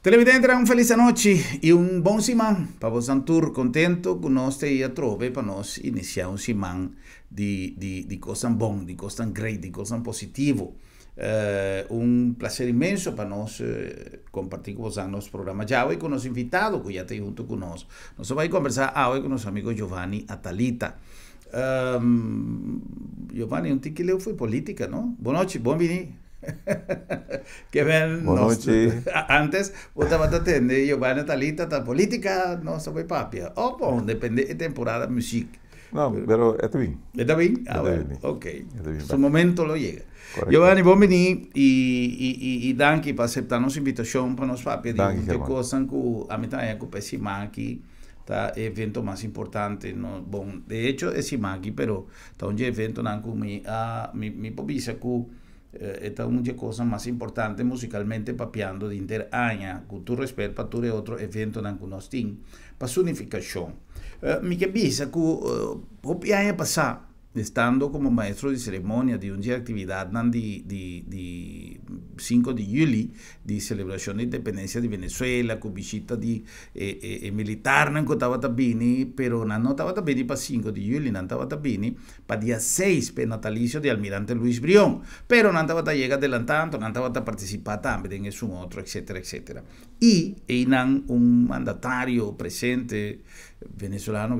Televidente, un felis anochi i un bon siman pa boso tur. Kontentu ku nos ta atrobe pa nos inisiá un siman di kos bon, di kos great, di kos positivo. Un plaser inmenso pa nos kompartí ku boso nos programa djawe ku nos invitado ku ya ta huntu ku nos. Nos ta bai kombersá awe ku nos amigu Giovanni Atalita. Giovanni, un tiki leu for polítika, no? Bon nochi, bon biní. Ke ben. Bon nochi. Antes, bo tabata tende Giovanni Atalita, ta polítika, nos ta papia. Oh, bon, depende di temporada músika. No, pero ta bien. ¿Está bien? Ah, bueno, ok. Su momento lo llega. Giovanni, bon biní i danki pa aseptá nos invitashon pa nos papia di kos ku ami tambe ku e siman aki ta evento mas importante, no? Bon, de hecho e siman aki, pero ta un evento nan ku mi por bisa ku ta un kos mas importante musikalmente papiando di henter aña, ku tur rèspèt pa tur otro evento nan ku nos tin pa su nifikashon. Mi ke bisa ku hopi aña pasá, estando komo maestro di seremonia di un aktividat di 5 di yüli, di selebrashon di independensia di Venezuela, ku bishita di militar ku tabata bini, pero nan no tabata bini pa 5 di yüli, nan tabata bini pa dia 6, pa natalisio di Almirante Luis Brion, pero nan tabata yega adelantando, nan tabata partisipá tambe den un otro, etc, etc. I un mandatario presente venezolano,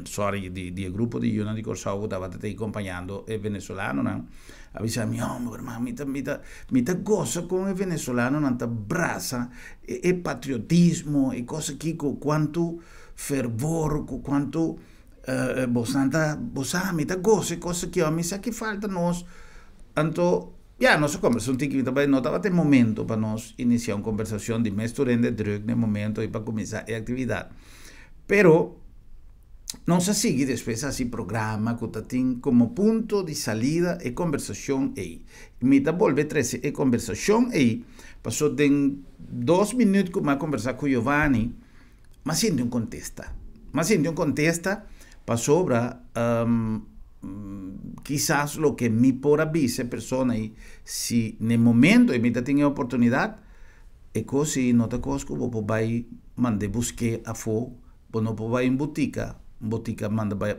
sorry, di grupo di Yunan di Kòrsou tabata akompañando e venezolano, no? A bisa mi: "Hòmber, ruman, mi ta gosa ku e venezolano nan ta brasa e patriotismo i kos aki ku kuantu fervor, ku kuantu boso mi ta gosa kos aki, mi sa ku falta nos." Anto ya nos a kombersá un tiki tambe, no tabata momento pa nos inisiá un kombersashon di mes durante drùk na momento i pa kuminsá e aktividat, pero nos a sigui despues hasi programa ku tin komo punto di salida e kombersashon ei. Mi ta bolbe trese e kombersashon ei, pasó den 2 minüt ku mi a kombersá ku Giovanni, m'a sinti un kontesta. M'a sinti un kontesta pasobra kisas loke mi por a bisa persona ei, si na momento mi tin e oportunidat, e kos no ta kos ku bo bai manda buska afó, bo no por bai den botika, botika manda bai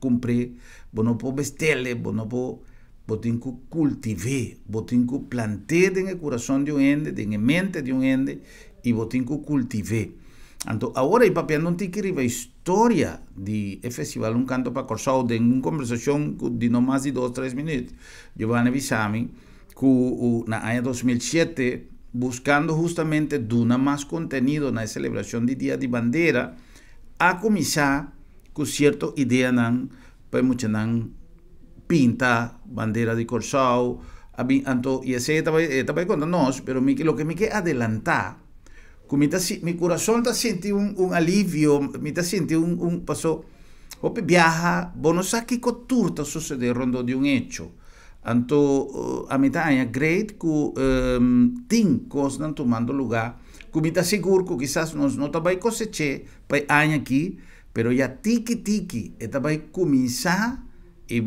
kumpra, bo no por bestele, bo no por, bo tin ku kultivá, bo tin ku plant'é den kurason di un hende, den mente di un hende, i bo tin ku kultivá. Anto, awor ei papiando un tiki riba historia di e festival Un Kanto pa Kòrsou, den un kombersashon di no mas di 2, 3 minüt, Giovanni a bisami ku na aña 2007, buskando hustamente duna mas kontenido na selebrashon di Dia di Bandera, a kuminsá ku sierto idea nan pa muchanan pinta bandera di Kòrsou. Anto i esei tabata konta nos, pero loke mi ke adelantá ku mi kurason ta sinti un alivio, mi ta sinti un paso hopi biaha, bo no sa kiko tur ta susedé rondó di un hecho. Anto ami ta haña great ku tin kosnan tumando lugá ku mi ta sigur ku kisas nos no ta bai kosech'é pa e aña aki, pero ya tiki tiki e ta bai kuminsá i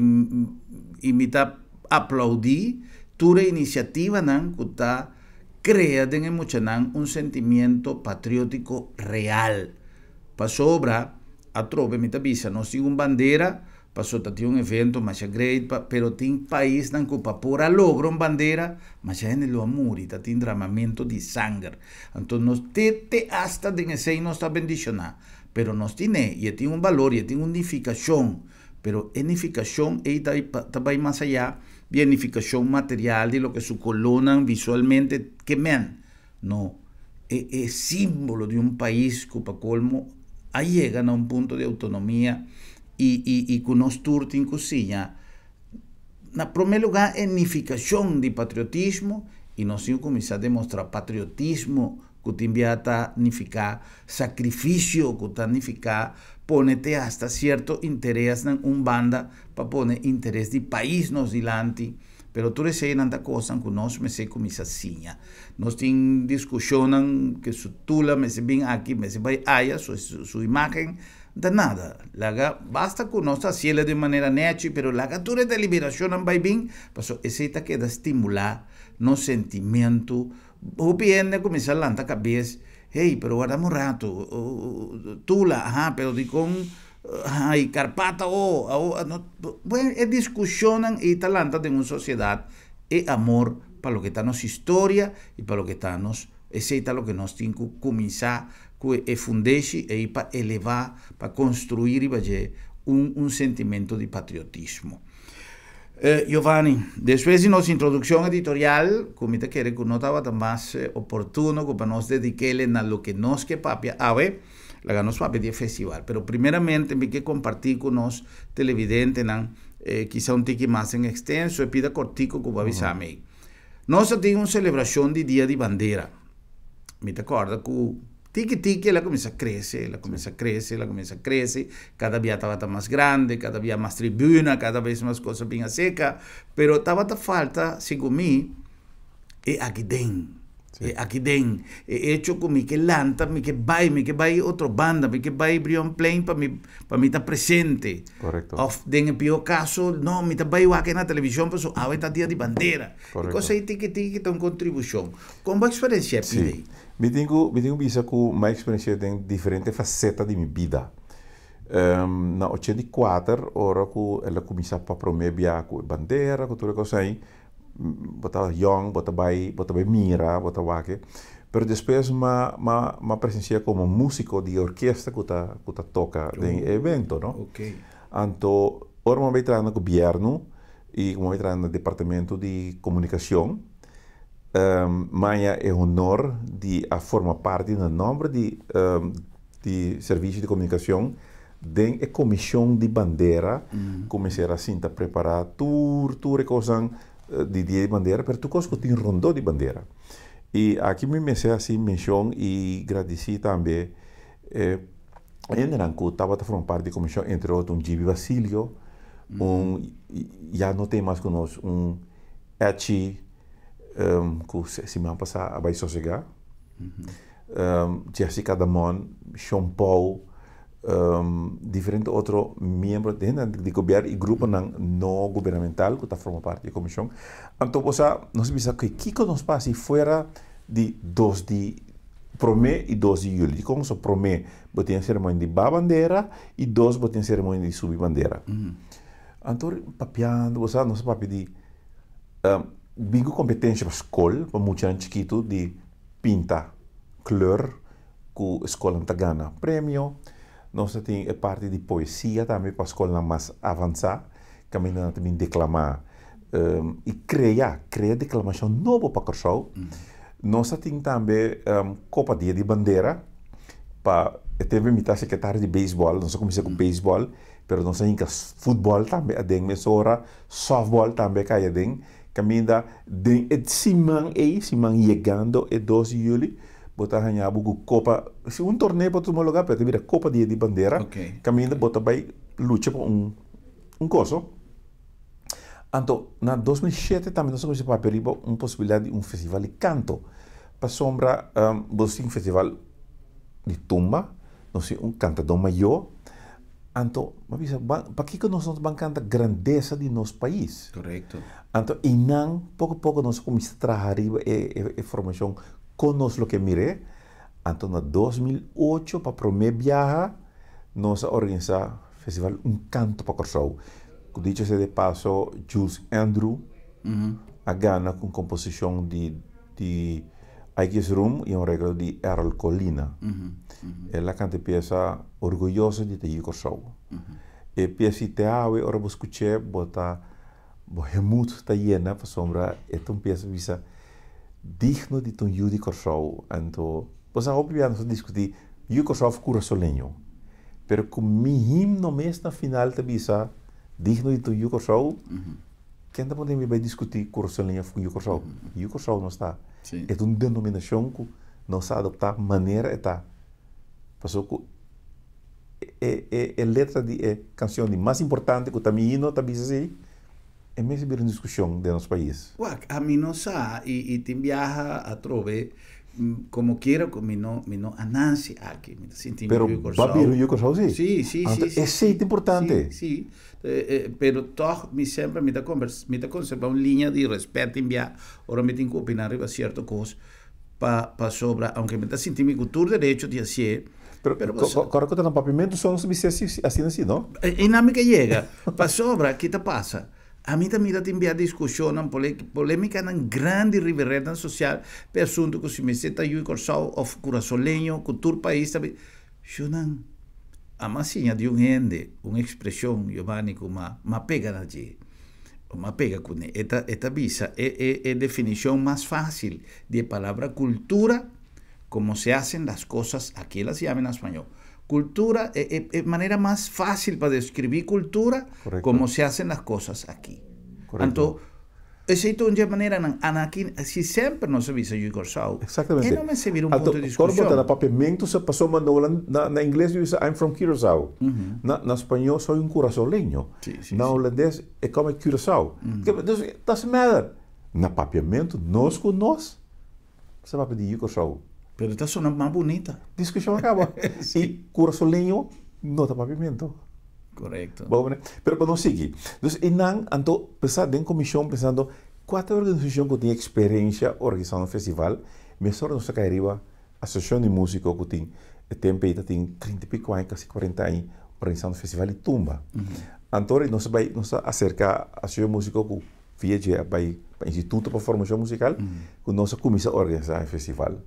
mi ta aplaudí tur e inisiativanan ku ta krea den e muchanan un sentimiento patriótiko real. Pasobra, atrobe mi ta bisa, nos tin un bandera, pasó ta tin un evento masha great, pero tin paisnan ku pa por a logra un bandera, masha hende lo a muri, ta tin dramamentu di sanger. Anto nos te hasta den esei nos ta bendishoná, pero nos tin i tin un balor, i tin un nifikashon, pero e nifikashon ei ta bai mas ayá di nifikashon material di loke su kolónan visualmente ke men. No, e símbolo di un pais ku pa kolmo a yega na un punto di outonomia i ku nos tur tin ku siña. Na promé lugá, e nifikashon di patriotismo i nos tin ku kuminsá demostrá patriotismo ku tin bia ta nifiká sakrifisio, ku ta nifiká pone te hasta sierto interes na un banda pa pone interes di pais nos dilanti. Pero tur eseinan ta kosnan ku nos mester kuminsá siña. Nos tin diskushonnan ku su tula mester bin aki, mester bai aya, su imágen ta nada. Laga basta ku nos ta hasié di manera nèchi, pero laga tur e deliberashonnan bai bin, pasobra esei ta keda stimulá nos sentimentu. Hopi hende a kuminsá lanta kabes, Hey, pero warda un ratu, Tula, aha, pero dikon, aha, i Karpata o, awo, no, bueno, e diskushonnan ei ta lanta den un sosiedat e amor pa loke ta nos historia i pa loke ta nos, esei ta loke nos tin ku kuminsá ku e fundeshi ei pa elevá, pa konstruí riba dje un un sentimento di patriotismo. Giovanni, despues di nos introdukshon editorial, ku mi ta kere ku no tabata mas oportuno ku pa nos dedik'ele na loke nos ke papia awe, laga nos papia di e festival. Pero primeramente mi ke kompartí ku nos televidentenan, kisa un tiki mas en ekstenso, e pida kortiko ku bo a bisa mi ei. Nos a tin un selebrashon di Dia di Bandera. Mi ta kòrda ku Tiki tiki el a kuminsá krese, el a kuminsá krese, el a kuminsá krese, kada bia tabata mas grande, kada bia mas tribuna, kada bes mas kos a bin aserka, pero tabata falta, segun mi, e aki den, e aki den, e echo ku mi ke lanta, mi ke bai, mi ke bai otro banda, mi ke bai Brionplein pa mi, pa mi ta presente. Òf den e pió kaso, no, mi ta bai wak na televishon pasobra awe ta dia di bandera. E kos ei tiki tiki ta un kontribushon. Kon bo eksperensia e pida ei? Mi tin ku mi tin ku bisa ku mi a eksperensiá den diferente faseta di mi bida. Na 84 ora ku el a kuminsá pa promé bia ku e bandera ku tur e kos ei, bo ta yòn, bo ta bai bo ta bai mira, bo ta wak. Pero despues m'a m'a m'a presensiá komo músiko di e orkesta ku ta ku ta toka den e evento no. Anto ora mi a bai traha na gobièrnu i ku mi a bai traha na departamento di komunikashon, Maña e honor di a forma parti na nomber di di Servicio di Comunicacion den e comision di bandera cu mester a sinta prepara tur tur e cosnan di dia di bandera pero tur cos cu tin rondó di bandera. Y aki mi mester haci mencion y gradici tambe e hendenan cu tabata forma parti di e comision entre otro un Gibi Basilio, un ya no tin mas cu nos un Echi ku siman pasá a bai sosegá. Jessica Damon, Sean Paul, diferente otro miembro di gobièrnu i gruponan no gubernamental ku ta forma parti di e komishon. Anto bo sa, nos a bisa ke kiko nos por hasi fuera di dos di promé i dos di yüli. Dikon so promé bo tin e seremonia di ba bandera i dos bo tin e seremonia di subi bandera. Anto papiando, bo sa, nos a papia di bin ku kompetensia pa skol, pa muchanan chikitu di pinta kleur ku skolnan ta gana premio. Nos ta tin e parti di poesia tambe pa skolnan mas avansá, kaminda nan ta bin deklamá i krea, krea deklamashon nobo pa Kòrsou. Nos ta tin tambe Kopa Dia di Bandera pa e tempu mi ta sekretario di beisbòl, nos a kuminsá ku beisbòl. Pero nos a hinka futbòl tambe aden mesora, sòftbòl tambe a kai aden. Kaminda den e siman ei, siman yegando e dos di yüli, bo ta haña bo ku kopa, si un torneo por tuma lugá, pero ta bira kopa Dia di Bandera, kaminda bo ta bai lucha pa un un koso. Anto na 2007 tambe nos a kuminsá papia riba un posibilidat di un festival di kanto, pasobra bo tin festival di tumba, nos tin un kantadó mayó. Anto, mi a bisa, ban, pakiko nos no ta ban kanta grandesa di nos pais? Korekto. Anto, einan, poko poko nos a kuminsá traha riba e, e, e formashon kon nos lo ke mir'é. Anto, na 2008, pa promé biaha, nos a organisá Festival Un Kanto pa Kòrsou. Ku dicho sea de paso, Jules Andrew a gana ku un komposishon di, di Aikis Room i un reglo di Errol Colina. El a kanta e piesa Orguyoso di ta yu Kòrsou. E piesa i te awe ora bo skuch'é bo ta bo hemut ta yena pasobra e ta un piesa bisa digno di ta un yu di Kòrsou. Anto bo sa hopi bia nos ta diskutí yu Kòrsou òf kurasoleño pero ku mi himno mes na final ta bisa digno di ta un yu Kòrsou. Ken ta pone mi bai diskutí Kurasoleño òf yu Kòrsou? Yu Kòrsou nos ta. E ta un denominashon ku nos a adoptá manera e ta. Pasobra ku e e e letra di e kanshon di mas importante ku ta mi himno ta bisa así, e mester bira un diskushon den nos pais. Wak, ami no sa i i tin biaha atrobe Como quiera cu mi no, mi no a naci aki. Mi ta sinti mi Pero yu ba Corsou. bira yu Corsou si. Sí, sí, Anto sí, sí, esey sí. ta importante. Sí, sí. Pero toch mi semper mi ta convers, mi ta conserva un liña di respet tin bia ora mi tin cu opina riba cierto cos. Pa pasobra aunke mi ta sinti mi ku tur derecho di hasié, Pero, pero bo sa. Kòrda ku ta na papiamentu so nos ta bisa asi asina si, no? Einan mi ke yega. Pasobra ki ta pasa? Ami ta mira tin bia diskushonnan, polémikanan grandi riba e retnan sosial pa e asuntu ku si mester ta yu di Kòrsou òf kurasoleño ku tur pais ta bi. Shunan, a siña di un hende un ekspreshon, Giovanni, ku m'a pega na dje. M'a pega kuné. E ta e ta bisa e e e definishon mas fásil di e palabra kultura, komo se hacen las cosas aquí, el a siña mi na spañó. Kultura, e e e manera mas fásil pa deskribí kultura, komo se hacen las cosas aquí. Anto, Esei ta un dje maneranan anaki si semper nos a bisa yu Kòrsou. Exactamente. E no mester bira un Anto, punto di ora bo ta diskushon. na papiamentu sa pasobra na holan na na ingles yu bisa I'm from Curaçao. Na na spañó soy un curazoleño. Sí, sí, Na sí. holandes ik kom uit Curaçao. Dus it doesn't matter. Na papiamentu nos ku nos sa papia di yu Kòrsou. Pero ta sona mas bunita. Diskushon a kaba. I curazoleño no ta papiamentu. Korekto. Bo comprende? Pero pa nos sigui. Dus e nan anto pensa den komishon pensando kua ta e organisashon ku tin eksperensia organisando un festival, mesora nos ta kai riba Asosiashon di Músiko ku tin e tempu ei ta tin trinta i piko aña kasi kuarenta aña organisando festival di tumba. Anto ora nos a bai nos a aserka Asosiashon di Músiko ku via dje a bai pa Instituto pa Formashon Musikal ku nos a kuminsá organisá e festival.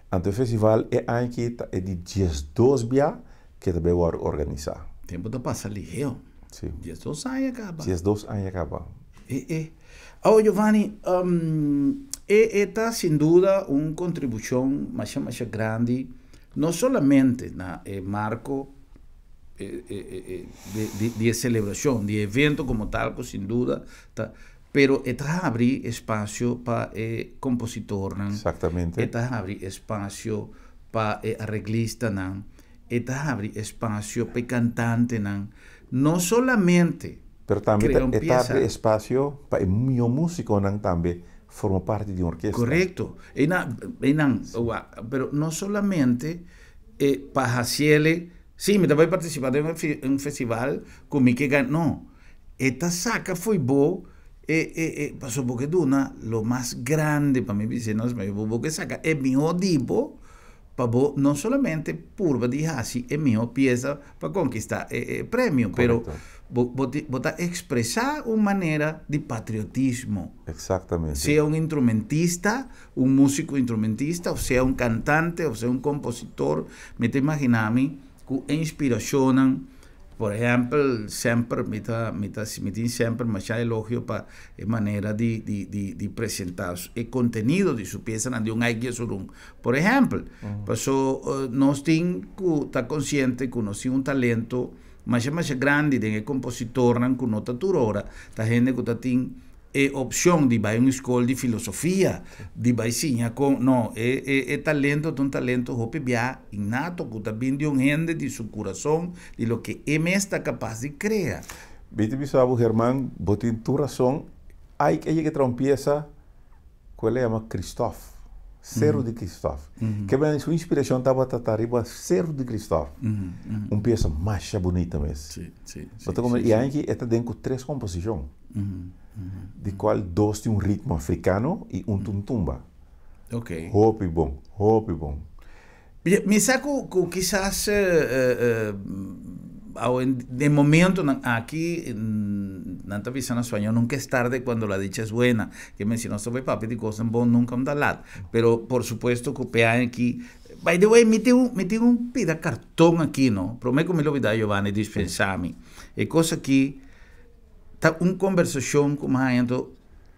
Anto e festival e aña aki ta e di diesdos bia ke ta bai wòrdu organisá. Tempu ta pasa liheu. Sí. 12 aña kaba. 12 aña kaba. E e. Awo Giovanni, e e ta sin duda un kontribushon masha masha grandi, no solamente na e marko e e e di di e selebrashon, di e evento komo tal ku sin duda ta, pero e ta habri espasio pa e kompositornan. Exactamente. E ta habri espasio pa e areglistanan, e ta habri espasio pa e kantantenan, no solamente Pero tambe krea un e ta piesa. habri espasio pa e mihó músikonan tambe forma parti di un orkesta. Korekto. Einan, einan, wak, pero no solamente e pa hasiele, sí, mi ta bai partisipá den un festival ku mi ke gana, no. E ta saka fo'i bo e, e, e, pasobra bo ke duna lo mas grandi, pa mi bisa nos, bo ke saka e mihó di bo pa bo no solamente purba di hasi e mihó piesa pa konkistá e premio, pero bo bo ta ekspresá un manera di patriotismo. Exactamente. Sea un instrumentista, un músiko instrumentista, of sea un kantante, of sea un kompositor, mi ta imaginá mi ku e inspirashonnan. Por ehèmpel, semper mi ta mi ta mi tin semper masha elogio pa e manera di di di di presentá e kontenido di su piesanan di un Ike Jesurun. Por ehèmpel, paso nos tin ku ta konsiente ku nos tin un talento masha masha grandi den e kompositornan ku no ta tur ora ta hende ku ta tin e opcion di bai un skol di filosofia, di bai siña con, no, e, e, e talento ta un talento hopi bia innato cu ta bin di un hende, di su curason, di loke e mes ta capaz di crea. Mi ta bisa bo, German, bo tin tur rason. Ike a yega traha un piesa cu el a yama Christoph, Cerro di Christoph. Ke bini su inspiracion tabata ta riba Cerro di Christoph. Un piesa masha bunita mes. Bo ta comprende? I aña aki e ta den cu tres composicion. Di cual dos tin un ritmo africano y un ta un tumba. Ok. Hopi bon, hopi bon. Mi sa cu cu kisas awe den momentonan aki nan ta bisa na spañol nunca es tarde cuando la dicha es buena. Ke men si nos ta bay papia di cosnan bon nunca ta lat. Pero por supuesto cu pe aña aki, by the way mi tin un mi tin un pida carton aki no, prome cu mi lo bida Giovanni dispensa mi. E cos aki Ta un kombersashon ku mi haña anto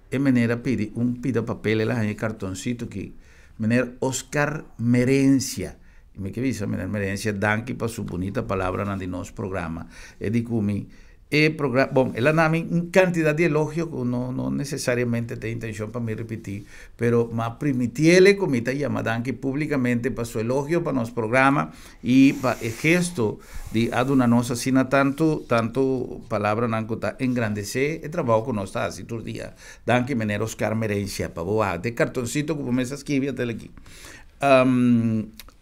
e meneer a pidi un pida papel el a haña e kartonsito aki meneer Oscar Merencia i mi ke bisa meneer Merencia danki pa su bunita palabranan di nos programa e di ku mi e progra bon el a na mi un kantidat di elogio ku no no nesesariamente ta e intenshon pa mi ripití pero m'a primitiele ku mi ta yama danki publikamente pa su elogio pa nos programa I pa e gesto di a duna nos asina tantu, tantu palabranan ku ta engrandesé e trabou ku nos ta hasi tur dia. Danki Meneer Oscar Merencia pa bo wak e kartoncito ku bo mes a skibi atel aki.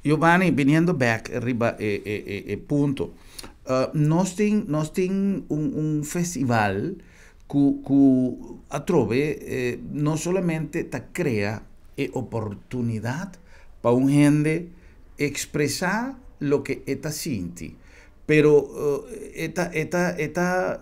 Giovanni, biniendo bek riba e e e e punto, nos tin nos tin un un festival ku ku atrobe no solamente ta krea. E oportunidat pa un hende ekspresá loke e ta sinti. Pero e ta, e ta, e ta,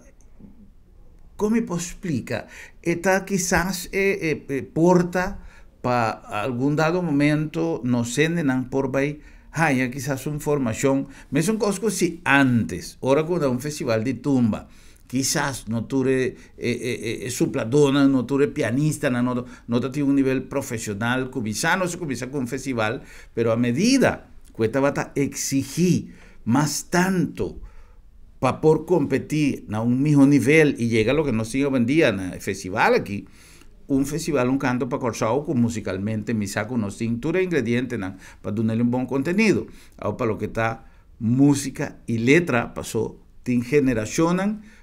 kon mi por splika? E ta kisas e e porta pa algun dado momento nos hendenan por bai haña kisas un formashon. Mesun kos ku si ántes, ora ku ta un festival di tumba, Kisas no tur e e supladónan, no tur e pianistanan no no ta tin un nivel profesional. Kuminsá nos a kuminsá ku un festival, pero a medida ku e tabata eksigí mas tantu pa por kompetí na un mihó nivel i yega loke nos tin awendia na e festival aki, un festival un kanto pa Kòrsou ku musikalmente mi sa ku nos tin tur e ingredientenan pa dun'el un bon kontenido. Awor pa loke ta músika i letra pasó Tin generashonnan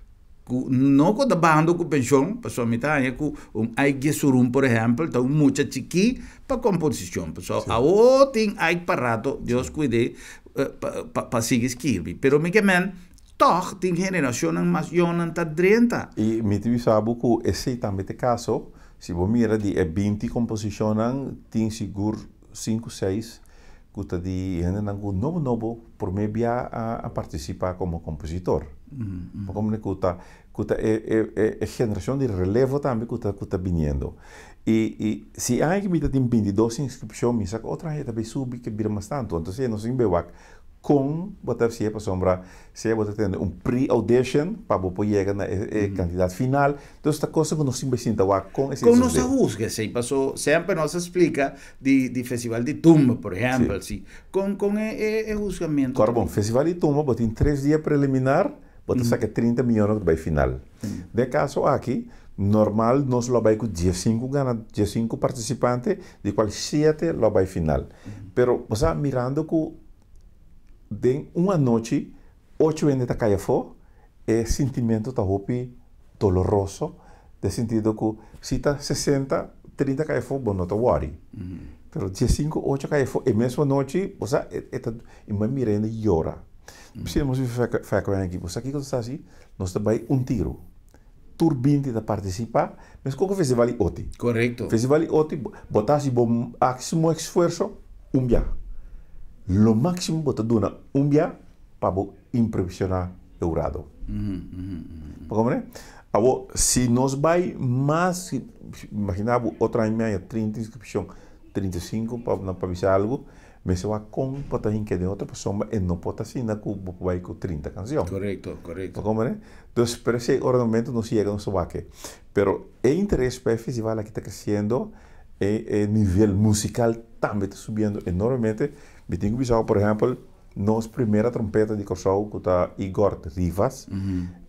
ku no ku ta bahando ku penshon, pasobra mi ta haña ku un Ike Jesurun por ehèmpel ta un mucha chikí pa komposishon. Pasobra awo tin Ike pa rato, Dios kuid'é, pa sigui skirbi. Pero mi ke men, tòg tin generashonnan mas yònnan ta drenta. I mi ta bisa bo ku esei tambe ta e kaso. Si bo mira di e binti komposishonnan tin sigur sinku, seis ku ta di hendenan ku nobo nobo promé bia a partisipá komo kompositor. Bo komprende ku ta ku ta e e e generashon di relevo tambe ku ta ku ta biniendo. I i si aña ki mi ta tin bintidos inskripshon mi sa ku otro aña ta bai subi ke bira mas tantu. Entonces nos tin bai wak kon bo ta hasié pasobra sea bo ta tene un pre-audition pa bo por yega na e kantidat final. Entonces ta cosa ku nos tin bai sinta wak kon esei Kon nos a husga esei? Paso semper nos a splika di di festival di tumba por ehèmpel si. Kon kon e e e husgamentu ta? Kòrda bon, festival di tumba bo tin tres dia preliminar, bo ta saka e 30 mion ku ta bai final. Den e kaso aki, normal nos lo a bai ku diesinku gana diesinku partisipante, di kual siete lo a bai final. Pero bo sa mirando ku Den un anochi, ocho hende ta kai afó, e sintimentu ta hopi doloroso, den sentido ku si ta sesenta, trinta kai afó, bo no ta wòri. Pero diesinku, ocho kai afó e mes anochi, bo sa, e ta, i mi a mira hende yora. P'esei nos a fèkò hen aki, bo sa kiko nos ta hasi? Nos ta bai un tiru. Tur binti ta partisipá, meskos ku Festival di Oti. Korekto. Festival di Oti, bo ta hasi bo máksimo esfuerso un bia. Lo máksimo bo ta duna un bia pa bo impresioná e hurado. Bo komprende? Awor, si nos bai mas, imaginá bo otro aña mi haña 30 inskripshon, 35 pa bisa algu, Mester wak kon bo ta hinka den otro pasobra e no por ta asina ku bo por bai ku 30 kansion. Korekto, korekto. Bo komprende? Dus pero esei ora na momento nos yega nos ta wak e. Pero e interes pa e festival aki ta kresiendo, e e nivel musikal tambe ta subiendo enormemente. Mi tin ku bisa bo por ehèmpel nos primera trompeta di Kòrsou ku ta Igor Rivas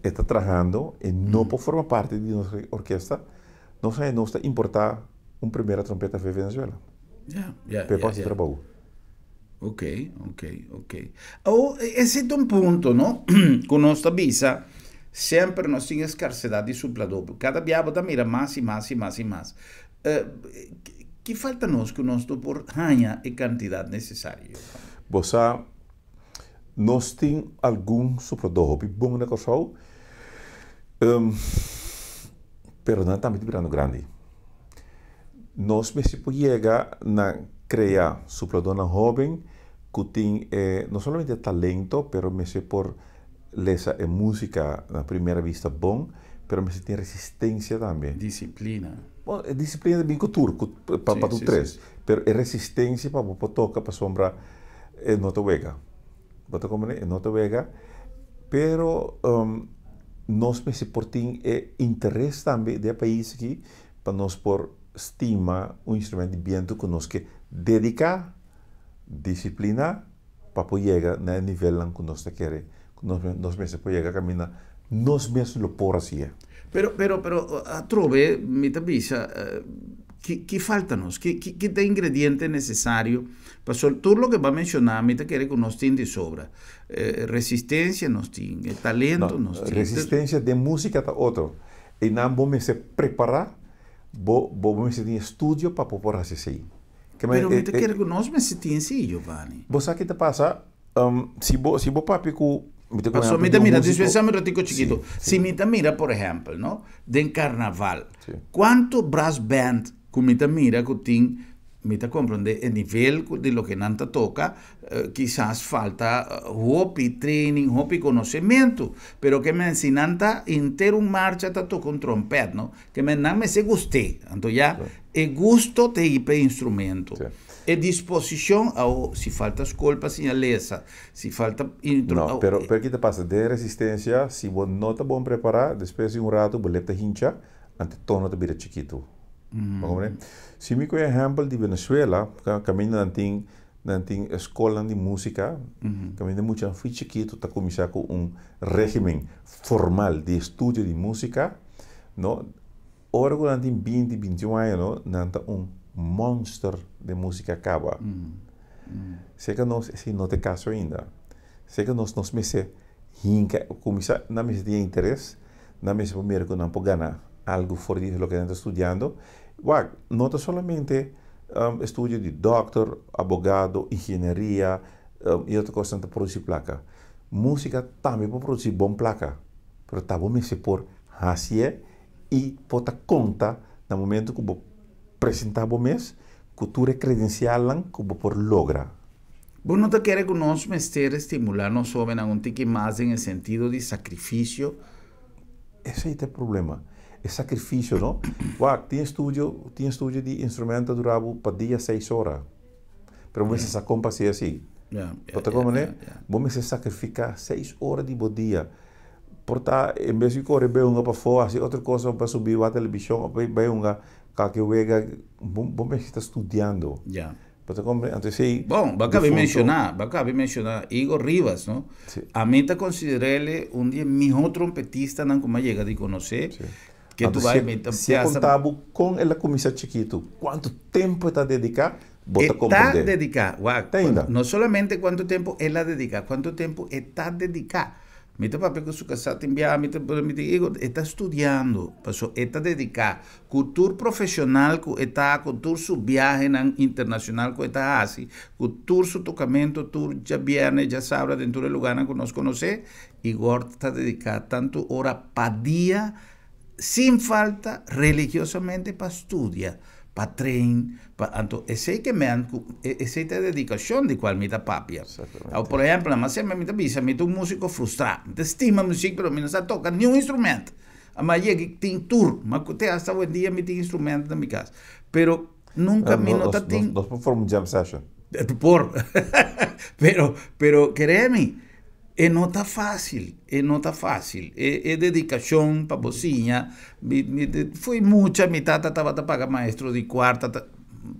e ta trahando e no por forma parti di nos orkesta. Nos a nos ta importá un primera trompeta for Venezuela. Ja, ja, Pe ja, pasa ja. trabou. Ok, ok, ok. Oh, ese ta un punto, no? Ku nos ta bisa, semper nos tin eskarsedat di supladó. Kada bia bo ta mira mas i mas i mas i mas. Eh, ki falta nos ku nos no por haña e kantidat nesesario? Bo sa, nos tin algun supladó hopi bon na Kòrsou, pero nan tambe ta birando grandi. Nos mester por yega na krea supladónan hóben ku tin e no solamente e talento pero mester por lesa e músika na primera bista bon pero mester tin resistensia tambe. Disiplina. Bon, e disiplina ta bin ku tur, ku pa pa tur tres. Pero e resistensia pa bo por toka pasobra e no ta wega. Bo ta komprende? E no ta wega. Pero nos mester por tin e interes tambe den e pais aki pa nos por stima un instrumento di bientu ku nos ke dediká, disipliná pa por yega na e nivelnan ku nos ta kere ku nos nos mester por yega kaminda nos mes lo por hasié. Pero, pero, pero atrobe mi ta bisa ki ki falta nos? Ki ki ki ta e ingrediente nesesario? Pasobra tur loke bo a menshoná mi ta kere ku nos tin di sobra. Resistensia nos tin, e talento No, nos tin. resistensia den músika ta otro. Einan bo mester prepará, bo bo mester tin estudio pa bo por hasi esei. Ke Pero mi ta kere ku nos mester tin sí, Giovanni. Bo sa ki ta pasa? Si bo si bo papia ku mi ta Pasobra mi ta mira, dispensá mi un ratico chikito, si mi ta mira por ehèmpel no, den karnaval, kuantu brass band ku mi ta mira ku tin. Mi ta comprende e nivel di loke nan ta toca, kisas falta hopi training, hopi conocemento, pero ke men si nan ta henter un marcha ta toca un trompet, no? Ke men nan mester gust'é, anto ya e gusto ta ei pa e instrumento. E disposicion, awo si falta scol pa siña lesa, si falta intro. No, pero pero ki ta pasa? Den resistencia, si bo no ta bon prepara, despues di un rato bo lep ta hincha, anto e tono ta bira chikitu. Bo comprende? Si mi koe ehempel di Venezuela, kaminda nan tin nan tin eskolnan di músika, kaminda muchanan fui chikitu ta kuminsá ku un régimen formal di estudio di músika, no, ora ku nan tin binti, bintiun aña, no, nan ta un monster den músika kaba. Serka nos esei no ta e kaso ainda. Serka nos, nos mester hinka, kuminsá, nan mester tin e interes. Nan mester por mira ku nan por gana algu for di loke nan ta studiando. Wak, no ta solamente estudio di dòkter, abogado, ingenieria i otro kosnan ta produsí plaka. Músika tambe por produsí bon plaka, pero ta bo mester por hasié i por ta konta na momento ku bo presentá bo mes ku tur e kredensialnan ku bo por logra. Bo no ta kere ku nos mester stimulá nos hóbennan un tiki mas den e sentido di sakrifisio? Esei ta e problema, e sakrifisio, no? Wak, tin estudio, tin estudio di instrumento ta dura bo pa dia seis ora, pero bo mester sa kon pa hasi así. Bo ta komprende? Bo mester sakrifiká seis ora di bo dia. Por ta, en bes di kore bai hunga pafó, hasi otro kos, bai subi wak televishon, òf bai hunga kalke wega, bo mester ta studiando. Bo ta comprende? Anto esei Bon, bo a cabe menciona, bo a cabe menciona Igor Rivas, no? Sí. Ami ta considerele un di e miho trompetistanan cu mi a yega di conoce. Sí. Ke Anto tu bai si, mi ta si e hasta conta bo con el a cuminsa chikitu, cuanto tempo e ta dedica, bo E ta ta comprende. dedica, wak, Te ainda. no solamente cuanto tempo el a dedica, cuanto tempo e ta dedica. Mi ta papia ku su kasá tin biaha, mi ta mi ta Igor, e ta studiando, paso e ta dediká ku tur profeshonal ku e ta, ku tur su biahenan internashonal ku e ta hasi, ku tur su tokamentu tur djabièrnè, djasabra den tur e lugánan ku nos konosé, Igor ta dediká tantu ora pa dia sin falta religiosamente pa studia, pa train, pa anto esei ke men ku esei ta e dedikashon di kual mi ta papia. Awo por ehempel nan semper mi ta bisa mi ta un musiko frustrá, mi ta stima musik pero mi no sa toka niun instrument, ama yegi tin tur, ma ku te hasta awendia mi tin instrument na mi kas, pero nunka mi no ta tin. Nos por forma un jam session. Por, pero pero kere mi E no ta fácil, e no ta fácil. E, e dedicacion pa bo siña, mi, mi, fui mucha, mi tata tabata paga maestro di cuarta, ta,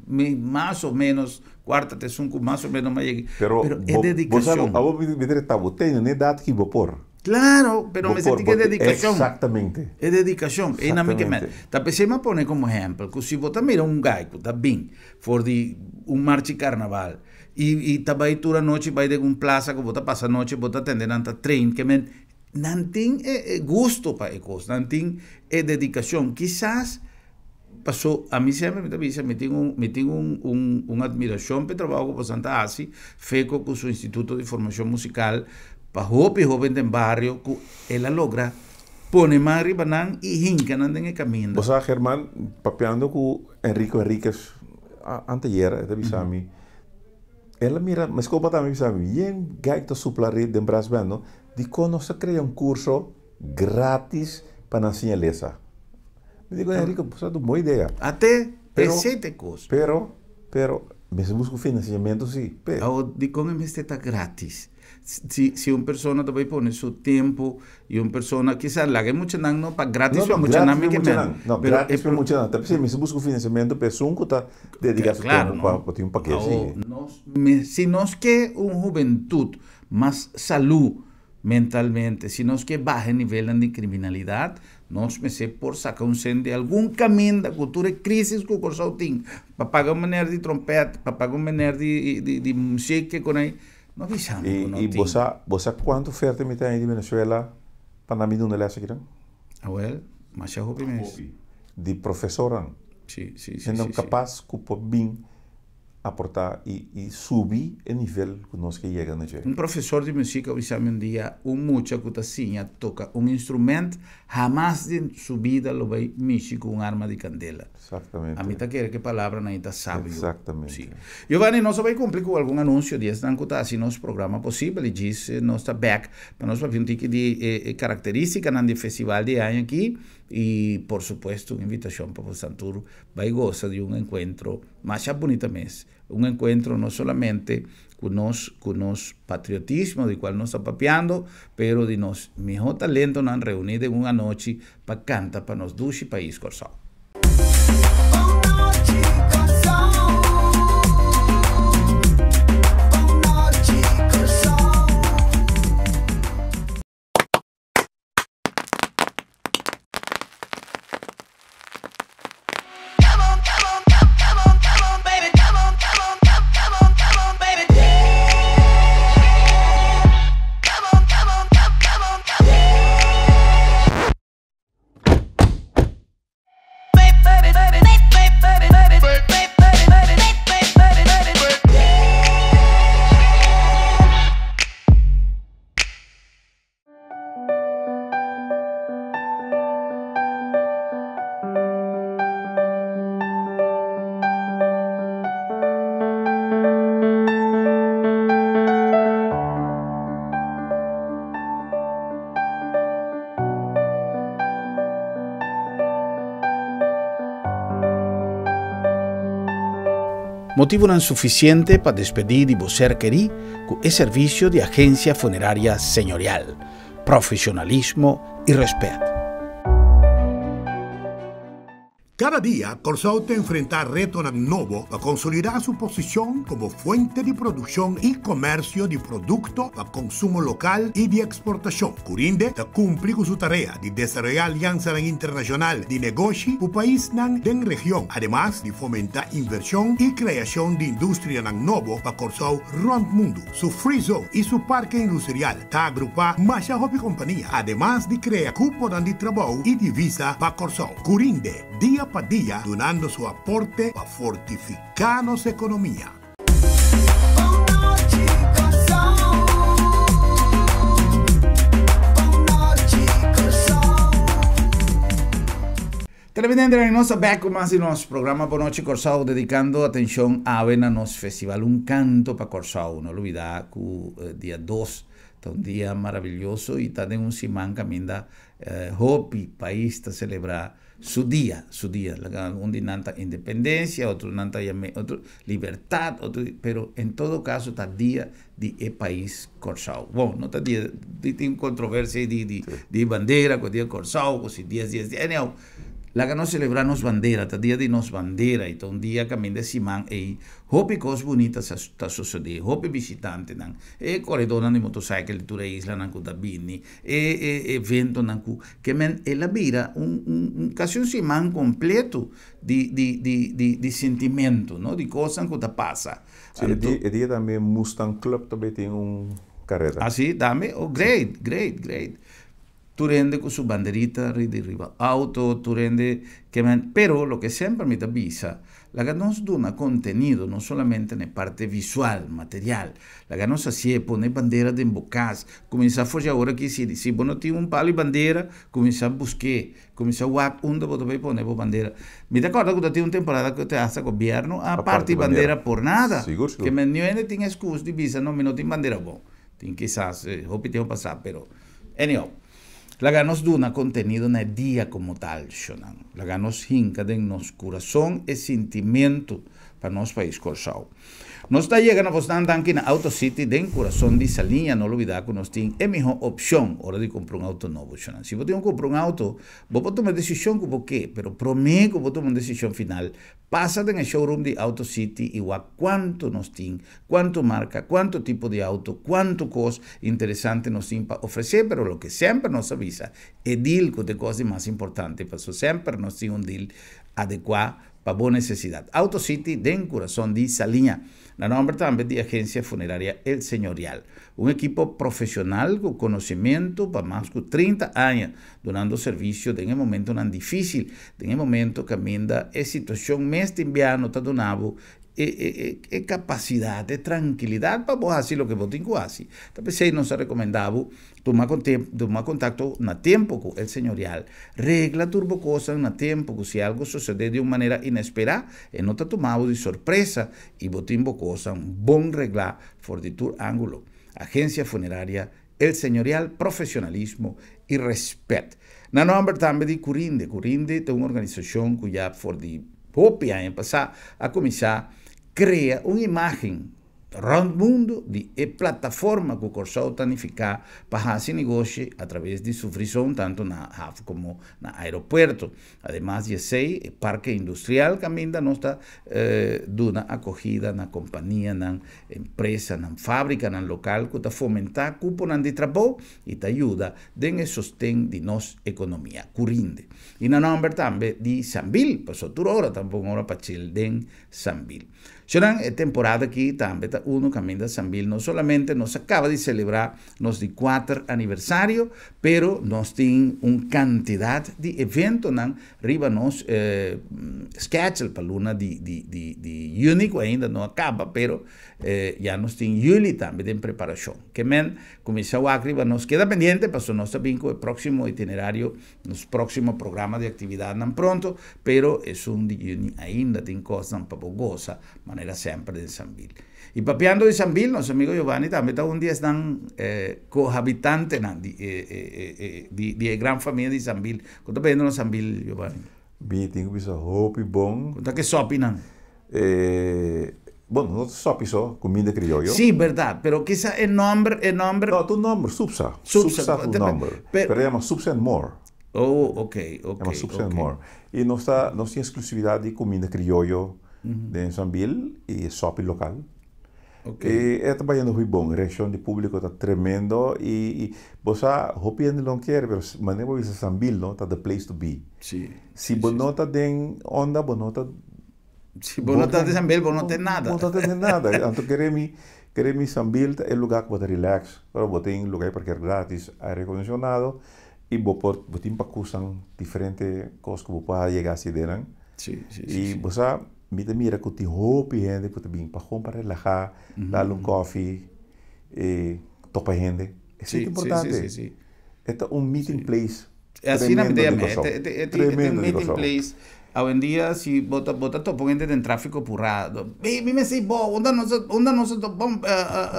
mi mas o menos, cuarta ta esun cu mas o menos mi a yega, Pero, pero e bo, bo sa, dedicacion. abo mi, mi ta reta bo, tene na edad ki bo por. Claro, pero Bo mester por, tin bo e tin, dedicacion. exactamente. E dedicacion, ei na mi ke men. Exactamente. Ta p'esei mi a pone como ehempel, cu si bo ta mira un guy cu ta bin for di un marchi carnaval, I i ta bai tur anochi bai den un plaza ku bo ta pasa anochi bo ta tende nan ta train ke men nan tin e e gusto pa e kos nan tin e dedikashon kisas paso ami semper mi ta bisa mi tin un mi tin un un un admirashon pa e trabou ku boso ta hasi Feco ku su instituto di formashon musikal pa hopi hoben den bario ku el a logra pone man riba nan i hinka nan den e kaminda. Bo sa German papiando ku Enrico Henriquez anteayer e ta bisa mi, el a mira, mesco bo tambe bisa mi, yen guy ta supla rit den brass band no, dikon nos ta krea un kurso gratis pa nan siña lesa? Mi dico, Enrico, bo sa ta un bon idea. Ate, esei ta e kos. Pero, pero, mester busca un financiamento si, pe. Awor, dikon e mester ta gratis? Si, si un persona ta bai pone su tempo y un persona, kisas laga e muchanan no pa gratis pa muchanan mi ke men. No, gratis pa muchanan. Ta p'esei mi si busca un financiamento pa esun ku ta dedica su tempo pa pa tin un paket si. Nos, si nos ke un hubentud mas salú mentalmente, si nos ke baha e nivelnan di kriminalidat, nos mester por saka un sent di algun kaminda ku tur e krisis ku Kòrsou tin, pa paga un meneer di trompèt, pa paga un meneer di di di muziek ke kon ei. No bisa mi ku no I tin. bo sa, bo sa kuantu oferta mi ta haña di Venezuela pa nan bin duna lès akinan? Awel, masha hopi mes. Di profesornan. Si, si, si, Hendenan si, si. kapas ku por bin. aportá i i subi e nivel ku nos ke yega na dje. Un profesor di musika a bisa mi un dia, un mucha ku ta siña toka un instrument hamas den su bida lo bai mishi ku un arma di kandela. Exactamente. Ami ta kere ku e palabranan ei ta sabio. Exactamente. Si. Giovanni, nos a bai kumpli ku algun anunsio di esnan ku ta hasi nos programa posibel i djis nos ta bèk pa nos papia un tiki di e karakteristikanan di e festival di e aña aki i por supuesto un invitashon pa bosan tur bai gosa di un enkuentro masha bunita mes. Un enkuentro no solamente ku nos ku nos patriotismo di kual nos ta papiando, pero di nos mihó talentonan reuní den un anochi pa kanta pa nos dushi pais Kòrsou. Motibunan sufisiente pa despedí di bo ser kerí ku e servisio di Agencia Funeraria Señorial. Profesionalismo i rèspèt. Kada dia, Kòrsou ta enfrentá retonan nobo pa konsolidá su posishon komo fuente di produkshon i komèrsio di produkto pa konsumo lokal i di eksportashon. Curinde ta kumpli ku su tarea di desaroyá aliansanan internashonal di negoshi ku paisnan den region, ademas di fomentá invershon i kreashon di industrianan nobo pa Kòrsou rònt mundu. Su Free Zone i su Parke Industrial ta agrupá masha hopi kompania, ademas di krea kuponan di trabou i divisa pa Kòrsou. Curinde, dia pa dia dunando su aporte pa fortifiká nos ekonomia. Televidentenan nos ta bek ku mas di nos programa Bon Nochi Kòrsou dedikando atenshon awe na nos festival Un Kanto pa Kòrsou. No lubida ku dia dos ta un dia maravilyoso i ta den un siman kaminda hopi pais ta selebrá su dia, su dia. Laga un di nan ta independensia, otro nan ta yam'é otro libertat, otro pero en todo kaso ta dia di e pais Kòrsou. Bon, no ta dia, tin kontroversia di di di bandera ku dia Kòrsou, ku si dies dies dies, anyhow, laga nos selebrá nos bandera, ta dia di nos bandera i ta un dia kaminda e siman ei hopi kos bunita sa ta sosodé, hopi bishitantenan, e koredónan di motosaikel di tur e islanan ku ta bini, e e eventonan ku ke men el a bira un un un kasi un siman kompleto di di di di di sintimentu, no, di kosnan ku ta pasa. Sí, e dia, e dia tambe Mustang Club tambe tin un carrera. Ah, sí, tambe? Oh, great, great, great. Tur hende cu su banderita di riba auto, tur hende ke men, pero loke semper mi ta bisa, laga nos duna contenido, no solamente na e parte visual, material. Laga nos hacié, pone bandera den bo cas, cuminsa for di awor aki, si, si bo no tin un palo di bandera, cuminsa busqué. Kuminsá wak unda bo ta bai pone bo bandera. Mi ta kòrda ku ta tin un temporada ku te hasta gobièrnu a parti bandera por nada. Sigur, sigur. Ke men niun hende tin eskus di bisa no mi no tin bandera. Bon, tin kisas hopi tempu pasá pero anyhow. Laga nos duna kontenido na e dia komo tal, shonnan. Laga nos hinka den nos kurason e sintimentu pa nos pais Kòrsou. Nos ta yega na bosnan danki na Auto City den kurason di Saliña. No lubida ku nos tin e mihó opshon ora di kumpra un outo nobo. Shonnan, si bo tin ku kumpra un outo, bo por tuma e desishon ku bo ke, pero promé ku bo tuma un desishon final, pasa den e showroom di Auto City i wak kuantu nos tin, kuantu marka, kuantu tipo di outo, kuantu kos interesante nos tin pa ofresé. Pero loke semper nos a bisa, e deal ku ta e kos di mas importante, pasobra semper nos tin un deal adekuá pa bo nesesidat. Auto City den kurason di Saliña. Na nòmber tambe di Agencia Funeraria El Señorial, un ekipo profesional ku konosementu pa mas ku 30 aña dunando servisio den e momentonan difísil, den e momento kaminda e situashon mes tin bia no ta duna bo e e e e kapasidat, e trankilidat pa bo hasi loke bo tin ku hasi. Ta p'esei nos a rekomendá bo Tuma tuma kontakto na tempu ku El Señorial. Regla tur bo kosnan na tempu ku si algu sosodé di un manera inesperá, e no ta tuma bo di sorpresa i bo tin bo kosnan bon reglá for di tur ángulo. Agensia Funeraria El Señorial, profesionalismo i rèspèt. Na nòmber tambe di Curinde. Curinde ta un organisashon ku ya for di hopi aña pasá a kuminsá krea un imágen Rònt mundu di e plataforma ku Kòrsou ta nifiká pa hasi negoshi atraves di su frizon tantu na haf komo na aeropuerto. Ademas di esei, e parke industrial kaminda nos ta duna akogida na kompanianan, empresanan, fábrikanan lokal ku ta fomentá kuponan di trabou i ta yuda den e sosten di nos ekonomia ku rinde. I na nòmber tambe di Sambil, pasobra tur ora ta un bon ora pa chil den Sambil. Shonan, e temporada aki tambe ta unu kaminda Sambil no solamente nos a kaba di selebrá nos di kuater aniversario, pero nos tin un kantidat di eventonan riba nos schedule pa luna di di di di yüni ku ainda no a kaba, pero ya nos tin yüli tambe den preparashon. Ke men kuminsá wak riba nos, keda pendiente pasobra nos ta bin ku e próksimo itinerario. Nos próksimo programa di aktividatnan pronto, pero esun di yüni ainda tin kosnan pa bo gosa, manera semper den Sambil. I papiando di Sambil, nos amigo Giovanni tambe ta un di esnan kohabitantenan di e di e gran famia di Sambil. Ku ta bayendo na Sambil, Giovanni? Mi tin ku bisa hopi bon. Ku ta ke sòpinan? Bon, no ta sòpi so, kuminda krioyo. Sí, bèrdat, pero kisa e nòmber, e nòmber. No, ta un nòmber, Supsa. Supsa ta un nòmber. Pero e yama Supsa and More. Oh, ok, ok. Yama Supsa and More. I nos ta, nos tin eksklusividat di kuminda krioyo den Sambil i e sòpi lokal. Ok. I e ta bayendo hopi bon, reakshon di públiko ta tremendo i bo sa hopi hende lo kere, pero manera bo bisa Sambil no ta the place to be. Sí. Si bo no ta den onda, bo no ta. Si bo no ta den Sambil, bo no ten nada. Bo no ta den nada. Anto kere mi, kere mi Sambil ta e lugá ku bo ta relax. Ora bo tin lugá di parker gratis, aire akondisionado i bo por, bo tin pakusan diferente kos ku bo por yega hasi den nan. Sí, sí, sí. I bo sa, mi ta mira ku tin hopi hende ku ta bin pa kon pa relahá, dal un kòfi, i topa hende. Esei ta importante. Sí, sí, sí, sí. E ta un meeting place. Asina mi ta Tremendo di yam'é. Kòrsou. E ta un Tremendo di meeting Kòrsou. place. Awendia si bo ta bo ta topa un hende den tráfiko purá, Ey, mi mester bo, unda nos a unda nos a topa?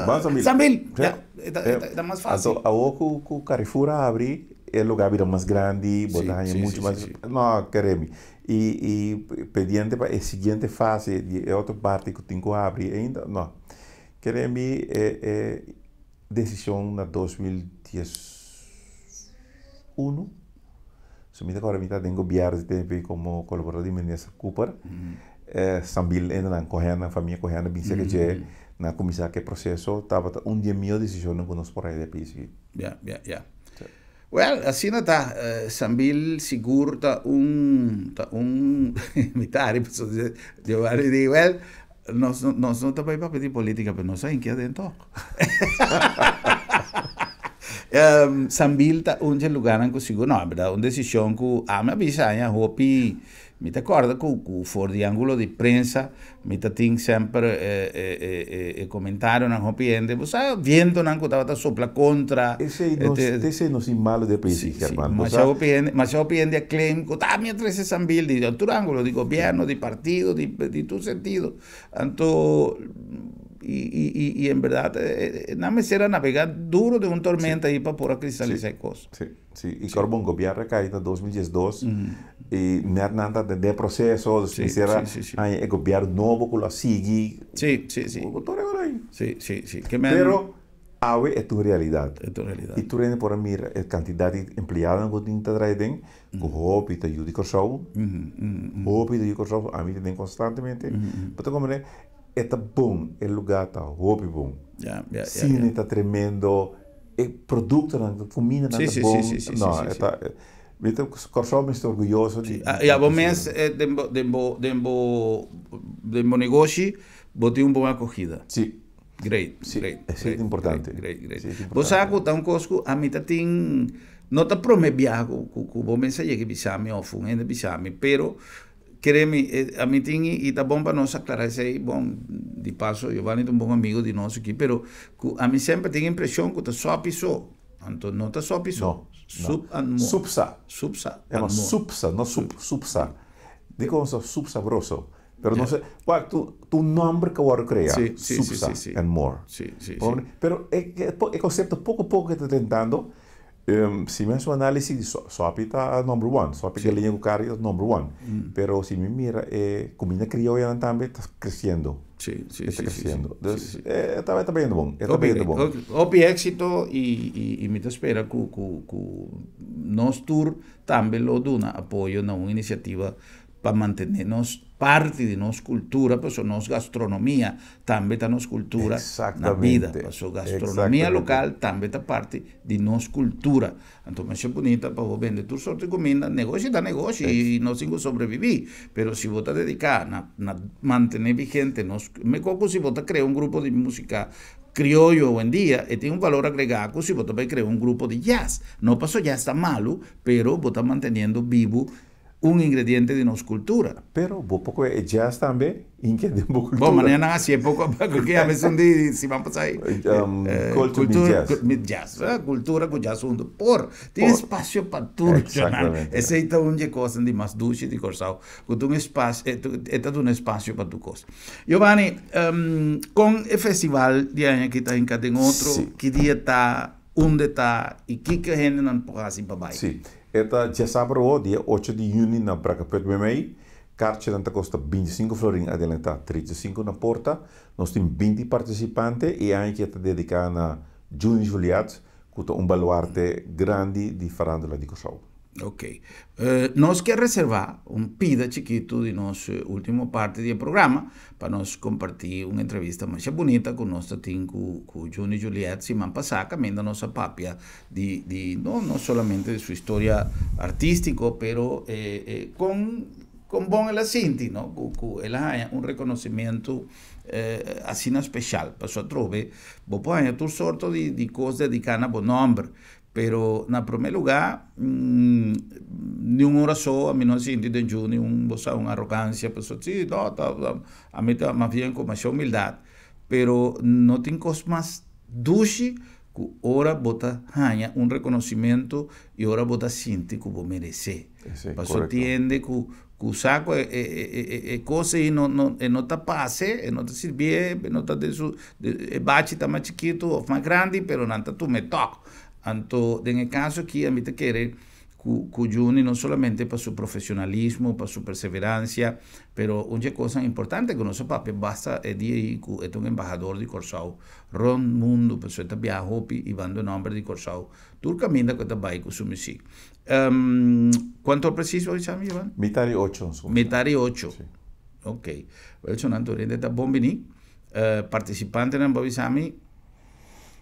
Ban Sambil. Sambil! Sí. Ya, e ta e ta mas fásil. Anto awor ku ku Carrefour a habri, e lugá a bira mas grandi, bo ta haña muchu mas. No, kere mi. I i pendiente pa e siguiente fase di e otro parti ku tin ku habri ainda, no. Kere mi e e desishon na 2011, so mi ta kòrda mi ta den gobièrnu di tempu ei komo kolaborador di minister Cooper, Sambil enda nan kohe nan famia kohe nan bin serka dje, nan a kuminsá ku e proseso, tabata un di e mihó desishonnan ku nos por haya di e pais aki. Ya, ya, ya. Wèl, asina ta, Sambil sigur ta un, ta un, mi ta hari pasobra Giovanni di, wèl, Nos nos no ta bai papia di politica pero nos a hinkia den tok. Sambil ta un dje lugarnan ku sigur no, en berdad un desishon ku ami a bisa aña hopi mi ta kòrda ku ku for di angulo di prensa mi ta tin semper e komentarionan hopi hende bo sa vientonan ku tabata sopla kontra. Esei nos esei nos tin malo den país German. Masha hopi hende masha hopi hende a claim ku ta mi a trese Sambil di tur angulo di gobierno di partido di di tur sentido anto i i i en berdad nan mester a nabega duro den un tormenta ahi pa por a cristalisa e cos. Si si i kor bon gobierno a kai na 2012 i net nan ta den proceso dus mester a haña e gobierno nobo ku lo a sigui si si si tur e ora ahi si si si pero Awe e ta un realidat. E ta un realidat. I tur hende por a mira e kantidat di empleadonan ku tin ta traha den, ku hopi ta yu di Kòrsou, hopi ta yu di Kòrsou, ami ta den konstantemente. Bo ta komprende? E ta bon, e lugá ta hopi bon. Sine ta tremendo, e produktonan, kumindanan ta bon. No, e ta, mi ta, Kòrsou mester orguyoso di. Ya bo mes den bo, den bo, den bo, den bo negoshi. Bo tin un bon acogida. Si. Great, Si, great, esey great, ta importante. great, great, great. Esey ta Bo sa importante. cu ta un cos cu ami ta tin, no ta prome biaha cu cu cu bo mester yega bisa mi of un hende bisa mi, pero kere mi, ami tin y ta bon pa nos aclara esey, bon, di paso Giovanni ta un bon amigo di nos aki, pero cu ami semper tin impresion cu ta sopi so, anto no ta sopi so, No, no. sup and more. Supsa. Supsa E and ma more. supsa, no sup, supsa. Dicon sa sup sabroso? Pero no sé, wak, tu, tu nomber que word crea, Sí, sí, sí, Supsa sí, sí. and more. Sí, sí, sí. Pero e, e, e concepto poco poco que ta tentando, si mi haci un análisis, sopi ta number one, sopi galiña cu carne ta number one. Pero si mi mira e comida criolla tambe ta creciendo. Sí, Ta creciendo. Dus, ta bayendo bon, ta Hopi, bayendo bon. hopi, hopi éxito y mi ta spera cu nos tur tambe lo duna apoyo na un iniciativa pa mantene nos parti di nos cultura, pues nos gastronomia tambe ta nos cultura na bida. Paso gastronomia local tambe ta parti di nos cultura. Anto, mas bunita pa bo bende tur sorto di cuminda, negoshi ta negoshi y nos tin cu sobrevivi. Pero si bo ta dedica na mantene vigente nos, me coco si bo ta crea un grupo di musica crioyo hoy en dia, e tin un valor agrega si bo ta crea un grupo di jazz. No paso jazz ta malo, pero bo ta manteniendo bibo un ingrediente di nos cultura. Pero bo poco e jazz tambe, inke di bo cultura. Bon, mañana asina poco a poco, cu a veces un dia si ban pasa ey. Culture cultura, meet jazz. Meet jazz, cultura cu jazz hunto. Por, tin espacio pa tur. Esey ta un cos di mas dushi di Corsou. Cu un espacio, ta un espacio pa tur cos. Giovanni, cu e festival di aña cu ta den den otro, ki dia ta, unda ta y kico hendenan por haci pa bay? Si. E ta diasabra, dia 8 di juni na Brakkeput Memey. Kaartje ta costa 25 florin adelanta, 35 na porta. Nos tin 20 participante y aki ta dedica na Juni Juliet, cu ta un baluarte grandi di farandula di Corsou. Ok. Nos kier reserva un pida chikito di nos ultimo parti di programa pa nos comparti un entrevista mas bunita cu nos tin cu Juni Juliet siman pasa, caminda nos a papia di no solamente di su historia artistico, pero con bon el a sinti, no? Cu el a haya un reconocimento asina special. Paso atrobe, bo por tur sorto di cos dedica na bo nomber, pero na prome lugar, ningun ora so, ami no a sinti den Juni un, bo un arrogancia, pero si, no, ta, ami ta mas bien cu mas humildad, pero no tin cos mas dushi cu ora bo ta haya un reconocimento y ora bo ta sinti cu bo merece. Paso tende cu saco e cos ey no, no ta pase, no ta sirbi, no ta de su de, bachi ta mas chikito of mas grandi, pero no ta tu me toc. Anto, den caso aki, ami ta kere cu Juni no solamente pa su profesionalismo, pa su perseverancia, pero un cos importante cu nos papia basta e dia ey cu e un embahador di Corsou, rond mundo, paso e ta biaha hopi y hiba nomber di Corsou, tur caminda cu e ta bay cu su musica. Cuanto preciso bo a bisa? Mitar di 8. Mitar di 8. Si. Ok. Wilson Antorende ta bon bini. Participantenan, bo a bisa mi?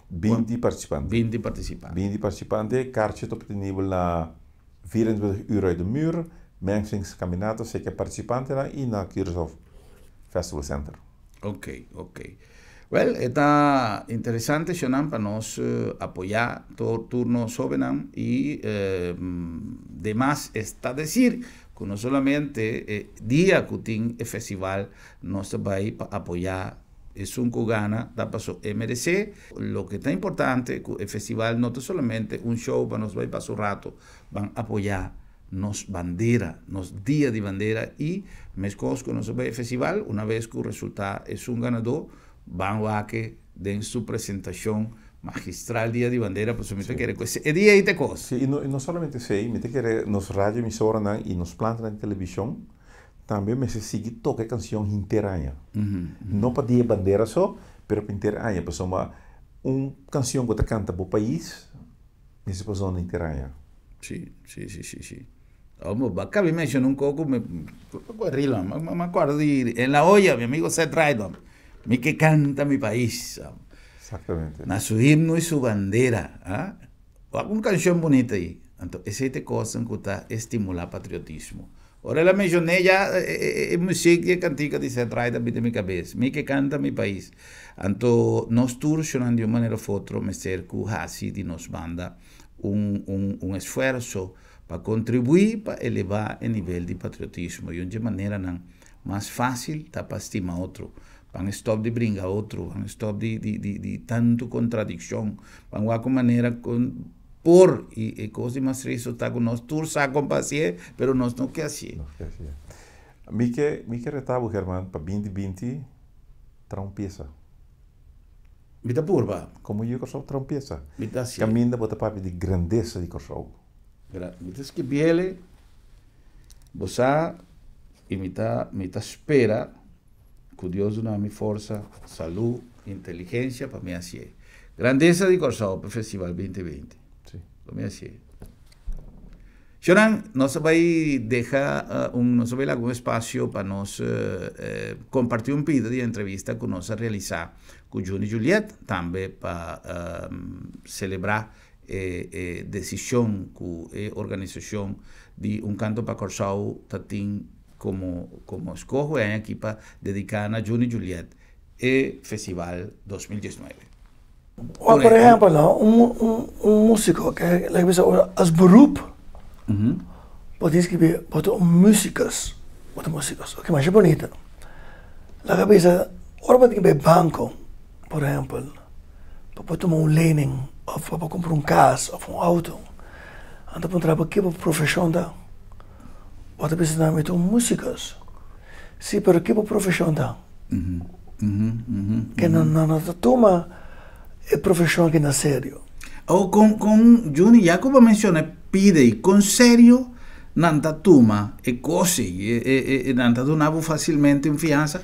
20 participante. 20 participante. 20 participante. Kaartje obtenibel na 24 uur uit de muur. Mensings Caminata, zeker participanten y na Curaçao Festival Center. Ok. Well, ta interesante, Shonan, pa nos apoya tur nos hobennan y demas está decir cu no solamente dia cu tin e festival nos ta bay pa apoya esun cu gana, ta paso e merece. Loke ta importante, e festival no ta solamente un show pa nos bay pasa un rato, ban apoya nos bandera, nos dia di bandera y mescos cu nos bay festival, un bes cu resulta esun ganado, ban wak den su presentacion magistral dia di bandera, pues mi kier e dia ey ta cos. Si, y no solamente esey, mi kier nos radio emisora y nos planta na television, tambe mester sigui toca cancion henter aña. No pa dia bandera so, pero pa henter aña. Pasobra un cancion cu ta canta pa pais, mester pasa henter aña. Si. Vamos, acá me mencionó un poco, me acuerdo de En la olla, mi amigo Seth Raidon, mi que canta mi país. Exactamente. Na su himno y su bandera. ¿Ah? Una canción bonita ey. Entonces, esey ta cos cu ta estimula patriotismo. Ora el a menshoné ya e muzik di e kantika di Ced Ride a bini den mi kabes. Mi ke kanta mi pais. Anto nos tur shonnan di un manera of otro mester ku hasi di nos banda un un un esfuerso pa kontribuí pa elevá e nivel di patriotismo. I un dje maneranan mas fásil ta pa stima otro. Ban stòp di bringa otro, ban stòp di di di di tantu kontradikshon, ban wak un manera kon por i e kos di mas tristu ta ku nos tur sa kon pa hasié, pero nos no ke hasié. Nos ke hasié. Mi ke mi ke reta bo German pa binti binti traha un piesa. Mi ta purba. Komo yu Kòrsou traha un piesa. Mi ta hasié. Kaminda bo ta papia di grandesa di Kòrsou. Mi ta skibiele, bo sa i mi ta mi ta spera Ku Dios duna mi forsa, salú, inteligensia pa mi hasié. Grandesa di Kòrsou pa Festival 2020. Sí. Lo mi hasié. Shonan, nos a bai deja un, nos a bai laga un espasio pa nos kompartí un pida di entrevista ku nos a realisá ku Juni Juliet, tambe pa selebrá e e desishon ku e organisashon di Un Kanto pa Kòrsou ta tin Como como escoho e aña aki pa dedica na Juni Juliet e festival 2019. Wak por ehempel no, un un un musico ke like bisa ora as beroep bo tin skibi bo ta un musicus, bo ta musicus oke masha bonito. Laga bisa ora bo tin bai banco por ehempel pa bo tuma un lening of pa bo kumpra un kas of un auto nan ta puntra bo ke bo profeshon ta. Bo ta bisa nan mi ta un musicus. Si, pero ki bo profeshon ta? Ke nan no ta tuma e profeshon aki na serio. Awor kon kon Juni ya ku bo menciona pide i kon serio nan ta tuma e kos ei? E e nan ta duna bo fasilmente un fiansa?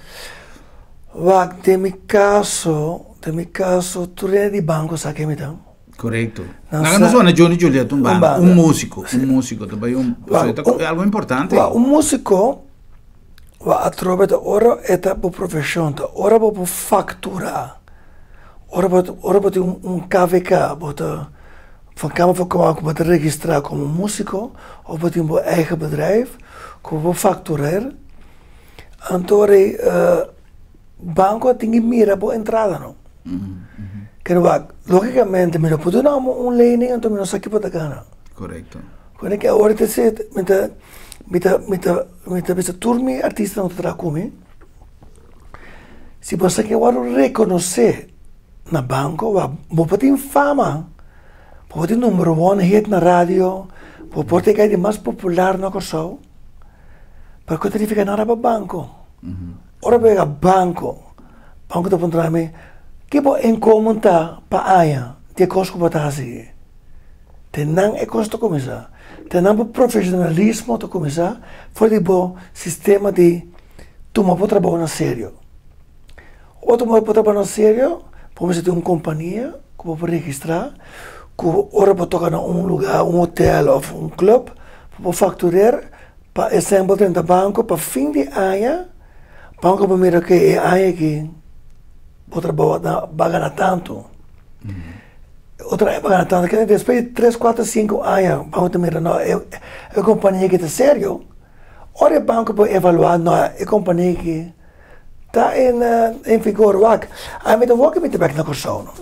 Wak, den mi kaso, den mi kaso tur hende di banko sa ken mi ta. Correcto. Nan no suena Johnny Juliet un banda, un músico, un músico, ta bai un, algo importante. Wa, un músico, wa atrobe ta ora e ta bo profesion, ta ora bo por factura, ora bo, ora bo tin un KVK, bo ta van Kamer van Koophandel bo ta registra como músico, of bo tin bo eigen bedrijf, ku bo por factureer, anto rei banco a tin ki mira bo entrada no. Kere wak, logicamente mi no por duna amo un lening anto mi no sa ki bo ta gana. Correcto. Kone ke awor ta sit, mi ta, mi ta, mi ta, mi ta bisa tur mi artistanan ku ta traha ku mi, si bo sa ke wòrdu rekonosé na banko, wak, bo por tin fama, bo por tin number one hit na radio, bo por ta e kai di mas popular na Kòrsou, pero ku ta nifiká nada pa banko. Ora bo yega banko, banko ta puntra mi, Ke bo inkomen ta pa aña di e kos ku bo ta hasi? Te nan e kos ta kuminsá. Te nan bo profeshonalismo ta kuminsá for di bo sistema di tuma bo trabou na serio. Ora bo tuma bo trabou na serio, bo mester tin un kompania ku bo por registrá, ku ora bo toka na un lugá, un hotel òf un club, bo por faktureer. Pa esempel drenta banco pa fin di aña, banco por mira ke e aña aki bo trabou a ba gana tantu. Otro aña ba gana tantu. Kende despues di tres, kuater, sinku aña banco ta mira no e kompania aki ta serio. Ora e banco por evaluá no e kompania aki ta en vigor wak. Ami ta wak mi ta bek na Kòrsou no.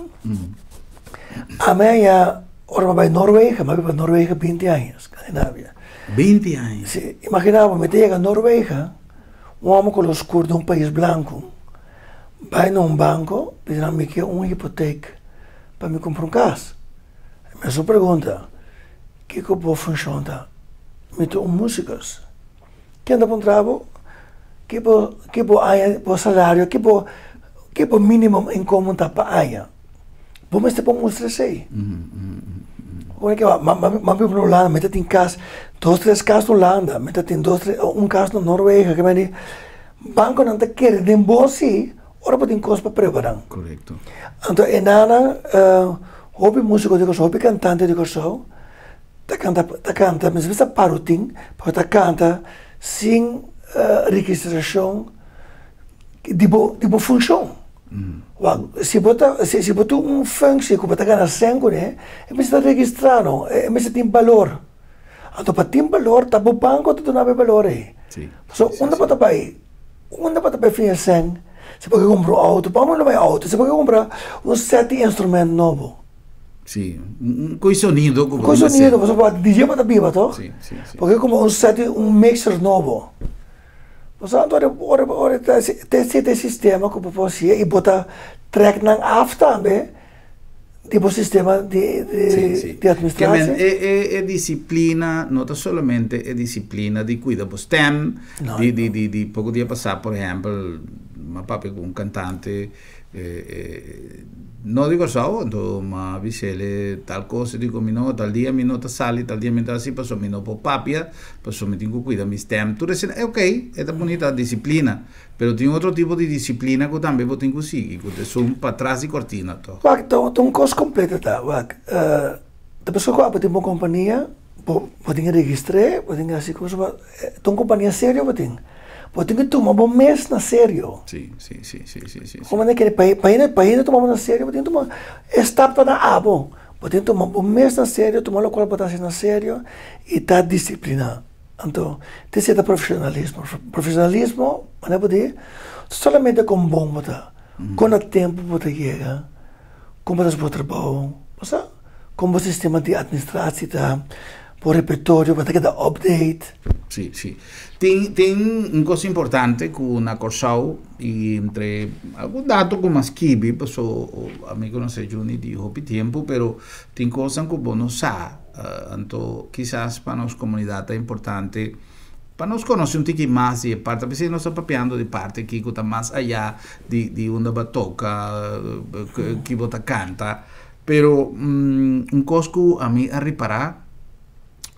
Ami aña ora mi a bai Noorwegen, mi a biba Noorwegen binti aña, Skandinavia. 20 aña. Si, imagina bo, mi ta yega Noorwegen, un hòmber kolor skur di un pais blanku, bai na un banko, bisa nan mi ke un hipotek pa mi kumpra un kas. E mesun pregunta, kiko bo funshon ta? Mi ta un musikus. Ken ta puntra bo? Ki bo, ki bo aña, bo salario, ki bo, ki bo minimum inkomen ta pa aña? Bo mester por mustra esei. Ora ke ma ma biba na Hulanda mi ta tin kas, dos tres kas na Hulanda, mi ta tin dos tres un kas na Noorwegen, ke mende bankonan ta kere den bo si ora bo tin kos pa prueba nan. Korekto. Anto e nanan hopi musiko di Kòrsou, hopi kantante di Kòrsou ta kanta ta kanta mi sa parotin pero ta kanta sin registrashon di bo di bo funshon. Wak, si bo ta, si, si bo tin un functie ku bo ta gana sèn kuné, e mester ta registrá no, e mester tin balor. Anto pa tin balor ta bo banko ta duna bo e balor ei. So unda bo ta bai? Unda bo ta bai fin e sèn? Si bo ke kumpra un outo, pa unda lo bai outo? Si bo ke kumpra un sèt di instrument nobo. Si, un koi sonido ku bo tin mester. Koi sonido, pasobra DJ bo ta biba toch? Si, si, si. Bo ke kumpra un sèt di un mixer nobo. Pasobra anto ora ora ora ta e sistema ku bo por hasié i bo ta trèk nan af tambe. Di bo sistema di di administratie. E e e disiplina no ta solamente e disiplina di kuida bo stem, di di di di poko dia pasá por ehèmpel m'a papia ku un kantante no di Kòrsou anto m'a bis'el tal kos e di ku mi no tal dia mi no ta sali tal dia mi no ta hasi pasobra mi no por papia pasobra mi tin ku kuida mi stem tur esei e okey e ta bunita disiplina. Pero tin otro tipo di disiplina ku tambe bo tin ku sigui, ku ta esun patras di kortina tòg. Wak, ta un kos kompleto ta, wak. Ta pasobra ku abo tin bo kompania, bo bo tin ke registr'é, bo tin ke hasi kos, ta un kompania serio bo tin. Bo tin ke tuma bo mes na serio. Si, si, si, si, si, si. Komo nan kere pa pa hende pa hende tuma bo na serio bo tin tuma e stap ta na abo. Bo tin tuma bo mes na serio, tuma lokual bo ta hasi na serio i ta disipliná. Anto, te seta profesionalismo. Profesionalismo, manera bo di, solamente kon bon bo ta, kon na tempu bo ta yega, kon bo ta hasi bo trabou, bo sa? Kon bo sistema di administratie ta, bo repertorio bo ta keda update. Si, si. Tin, tin un kos importante ku na Kòrsou i entre algun dato ku mi a skibi, paso ami konosé Juni di hopi tempu, pero tin kosnan ku bo no sa. Anto kisas pa nos komunidat ta importante pa nos konosé un tiki mas di e parti. P'esei nos ta papiando di parti aki ku ta mas ayá di di unda bo a toka, ki bo ta kanta. Pero un kos ku ami a ripará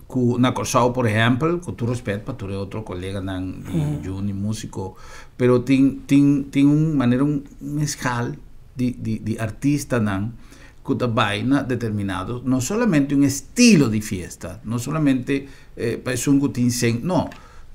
ku na Kòrsou por ehèmpel, ku tur rèspèt pa tur e otro koleganan di Juni músiko, pero tin tin tin un manera un meskal di di di artistanan ku ta bai na determinado, no solamente un estilo di fiesta, no solamente pa esun ku tin sen, no,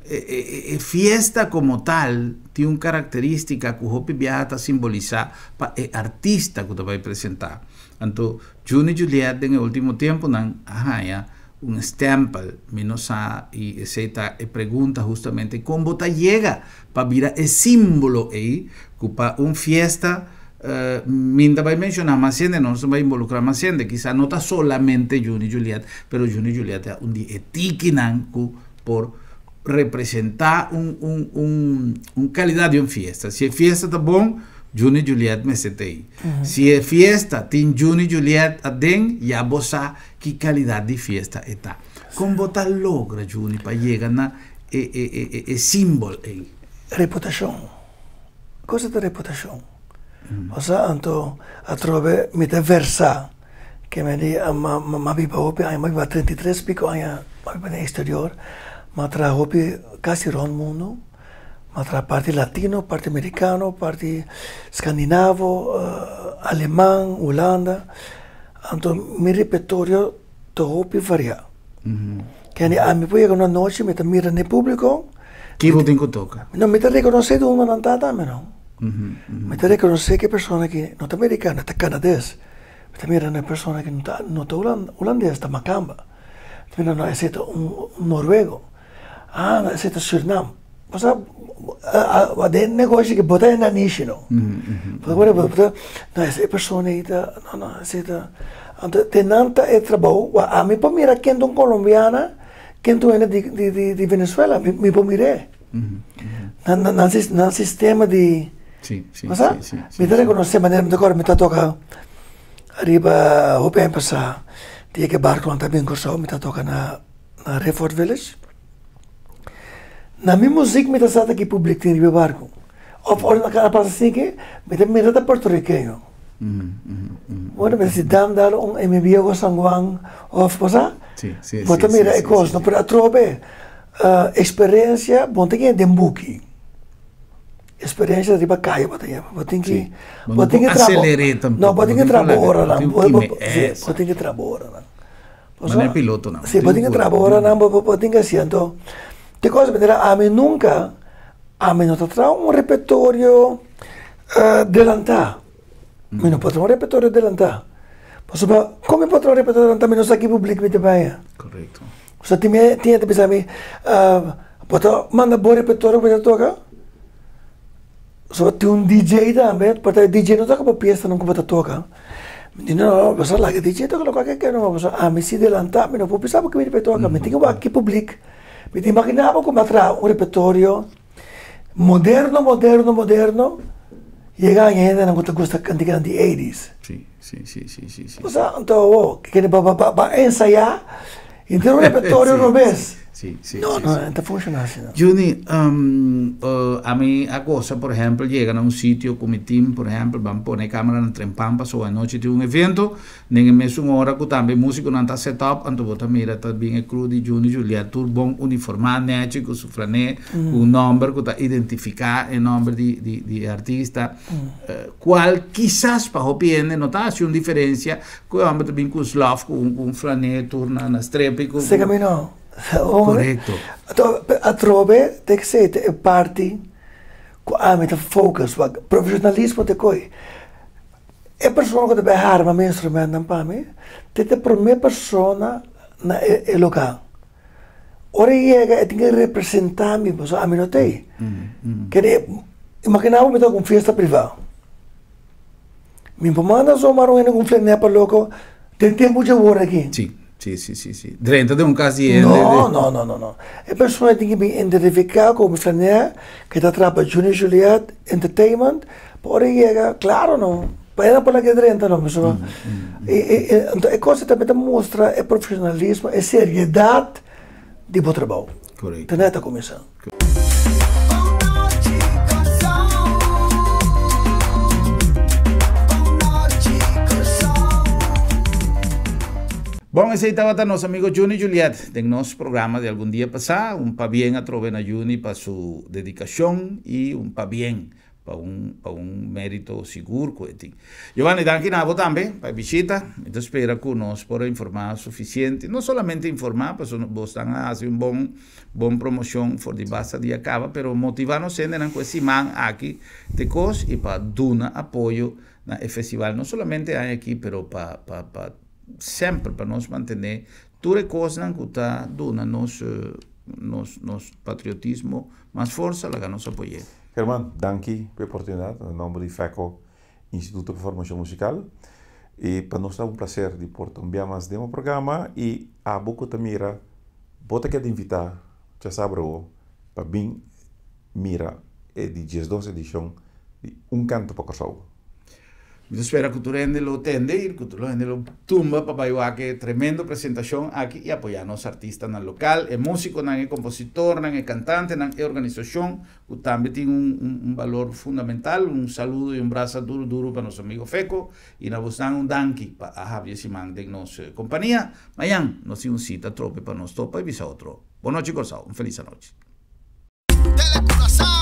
e fiesta komo tal tin un karakteristika ku hopi biaha ta simbolisá pa e artista ku ta bai presentá. Anto Juni Juliet den e ultimo tempunan a haña un stèmpel, mi no sa i esei ta e pregunta hustamente kon bo ta yega pa bira e símbolo ei ku pa un fiesta mi ta bai menshoná mas hende, nos ta bai involukrá mas hende, kisa no ta solamente Juni Juliet, pero Juni Juliet ta un di e tikinan ku por representá un un un un kalidat di un fiesta. Si e fiesta ta bon, Juni Juliet mester ta ei. Si e fiesta tin Juni Juliet aden, ya bo sa ki kalidat di fiesta e ta. Kon bo ta logra, Juni, pa yega na e e e e simbol ei? Reputashon. Cosa ta reputashon? Osea anto atrobe mi ta versa ke mi di m'a biba hopi aña, m'a biba 33 piko aña m'a biba den exterior, m'a traha hopi kasi rond mundo, m'a traha parti latino, parti americano, parti scandinavo, aleman, Hulanda, anto mi repertorio ta hopi varia. Kende ami por yega un anochi mi ta mira n'e publico. Ki bo tin ku toka? No, mi ta rekonosé di unda nan ta tambe no. Mi ta rekonosé ku e persona aki no ta merikano, e ta kanades. Mi ta mira na e persona aki no ta no ta hulandes, ta makamba. Mi ta mira no, esei ta un noruego. Ah, no, esei ta Sürnam. Bo sa, den negoshi aki bo ta e nanishi no. Bo ta, no, e persona ei ta, no, no, esei ta. Anto den nan ta e trabou, ami por mira ken ta un kolombiana. Ken tu hende di di di di Venezuela mi mi por mir'é. Nan nan nan nan sistema di Sí, sí, bo sa? sí, sí, Mi ta sí. rekonosé manera mi ta kòrda mi ta toka riba hopi aña pasá dia ke barkonan ta bin Kòrsou mi ta toka na na Redford Village. Na mi muzik mi ta sa ta ki publik tin riba e barko. Of ora nan a pasa así mi ta mira ta puertorriqueño. Bo ta mira si dam dal un e mi viejo San Juan of bo sa? Bo ta mira e kos no pero atrobe experiencia bo no ta kere den buki. Experiencia riba kaya bo ta yama. Bo tin ki bo tin ki traha no bo tin ki traha bo oranan bo tin ki traha bo oranan. Manera pilotonan. Si bo tin ki traha bo oranan bo tin ki hasi anto te kos manera ami nunka ami no ta traha un repertorio delantá. Mi no por traha un repertorio delantá. Pasobra kon mi por traha un repertorio delantá mi no sa ki publik mi ta bai. Korekto. So tin mi tin ta bisa mi, bo ta manda bo repertorio ku bo ta toka? So tin un DJ tambe, por ta e DJ no toka bo piestanan ku bo ta toka. Mi di no, no, bo sa laga e DJ toka loke ke ke no, pasobra ami si delanta mi no por bisa bo ke mi ta toka, mi tin ke wak ki publik. Mi ta imagina bo ku mi a traha un repertorio moderno, moderno, moderno, yega aña hendenan ku ta gusta kantikanan di eighties. Si, si, si, si, si, si. Bo sa, anto awor, ke kende ba ensayá henter un repertorio robes. Si, si, No, si, no, si. no ta funshoná asina. Juni, ami a gosa, por ehèmpel, yega na un sitio ku mi tim, por ehèmpel, ban pone e kameranan trempan pasobra anochi tin un evento, Den e mesun ora ku tambe e músikonan ta set up, anto bo ta mira ta bin e crew di Juni Juliet tur bon uniformá nèchi ku su flané, ku un nòmber ku ta identifiká e nòmber di di di e artista, kual kisas pa hopi hende no ta hasi un diferensia ku e hòmber ta bin ku un slòf ku un ku un flané tur na na strepi ku Sega mi no. Korekto. Anto atrobe ta esei ta e parti ku ami ta focus, profeshonalismo ta e koi. E persona ku ta bai harma mi instrumentnan pa mi ta e promé persona na e lugá. Ora e yega e tin ke representá mi pasobra ami no ta ei. Kende imaginá bo mi ta ku un fiesta privá. Mi por manda zomaar un hende ku un flenepa loko den tempu dje wor aki. Sí, sí, sí, sí, sí. Drenta den un kas di hende. No, no, no, no, no. E persona tin ke bin identifiká ku mi flanea ke ta traha pa Junior Juliet Entertainment. Pa ora e yega, klaro no, pa e no por laga e drenta no, pasobra anto e cosa tambe ta mustra e profesionalismo, e seriedat di bo trabou. Korekto. Ta net a kuminsá. Bon, esei tabata nos amigo Juni Juliet den nos programa di algun dia pasá. Un pabien atrobe na Juni pa su dedikashon i un pabien Pa un pa un merito sigur ku e tin. Giovanni, danki na abo tambe pa e bishita. Mi ta spera ku nos por a informá sufisiente, no solamente informá, pasobra bo estan a hasi un bon bon promoshon for di basta dia kaba, pero motivá nos hendenan ku e siman aki te kos i pa duna apoyo na e festival, no solamente e aña aki, pero pa pa pa semper pa nos mantené tur e kosnan ku ta duna nos nos nos patriotismo mas forsa, laga nos apoy'é. German, danki pa e oportunidat na nomber di FECO, Instituto pa Formacion Musical. E pa nos ta un placer di por ta un bia mas den bo programa y abo cu ta mira, bo ta keda invita djasabra awo pa bin mira e di diesdos edicion di Un Canto pa Corsou. Mi ta spera ku tur hende lo tende i ku tur hende lo tumba pa bai wak e tremendo presentashon aki i apoyá nos artistanan lokal, e músikonan, e kompositornan, e kantantenan, e organisashon ku tambe tin un un balor fundamental. Un saludo i un brasa duru duru pa nos amigo Feco i na bosnan un danki pa a habri e siman den nos kompania. Mañan nos tin un sita trope pa nos topa i bisa otro. Bon nochi Kòrsou, un felis anochi. Tele Curaçao.